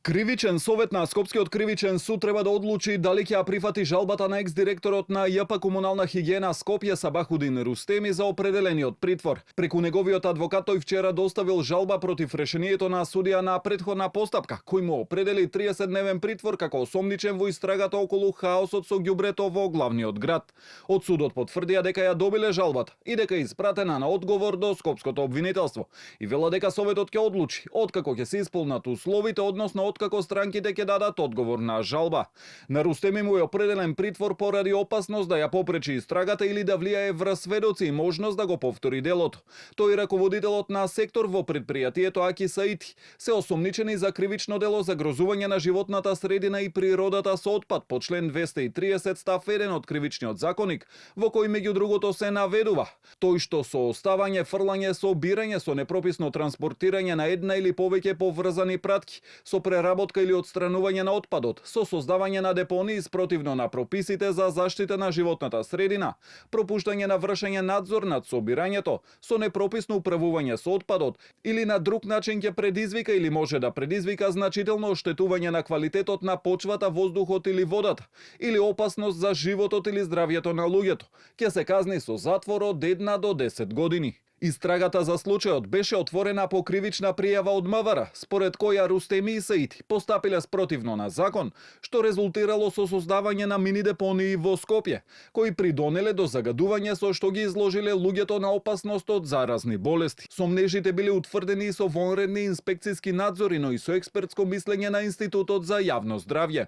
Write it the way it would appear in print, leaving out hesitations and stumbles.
Кривичен совет на Скопскиот кривичен суд треба да одлучи дали ќе ја прифати жалбата на екс-директорот на ЈП Комунална хигиена Скопје Сабахудин Рустеми за определениот притвор. Преку неговиот адвокат тој вчера доставил жалба против решението на судија на претходна постапка, кој му определи 30-дневен притвор како осомничен во истрагата околу хаосот со ѓубрето во главниот град. Од судот потврдија дека ја добиле жалбата и дека е испратена на одговор до скопското обвинителство. И вела дека советот ќе одлучи откако ќе се исполнат условите, односно откако странките ќе дадат одговор на жалба. На Рустеми му е определен притвор поради опасност да ја попречи истрагата или да влијае врз сведоци и можност да го повтори делото. Тој раководителот на сектор во предпријатието Аки Саити се осомничени за кривично дело за загрозување на животната средина и природата со отпад по член 230 став 1 од кривичниот законник, во кој меѓу другото се наведува тој што со оставање, фрлање, собирање, со непрописно транспортирање на една или повеќе поврзани пратки, со преработка или отстранување на отпадот, со создавање на депонии спротивно на прописите за заштита на животната средина, пропуштање на вршење надзор над собирањето, со непрописно управување со отпадот или на друг начин ќе предизвика или може да предизвика значително оштетување на квалитетот на почвата, воздухот или водата, или опасност за животот или здравјето на луѓето, ќе се казни со затвор од 1 до 10 години. Истрагата за случајот беше отворена по кривична пријава од МВР, според која Рустеми и Саити постапиле спротивно на закон, што резултирало со создавање на мини депонии во Скопје, кои придонеле до загадување со што ги изложиле луѓето на опасност од заразни болести. Сомнежите биле утврдени и со вонредни инспекцијски надзори, но и со експертско мислење на Институтот за јавно здравје.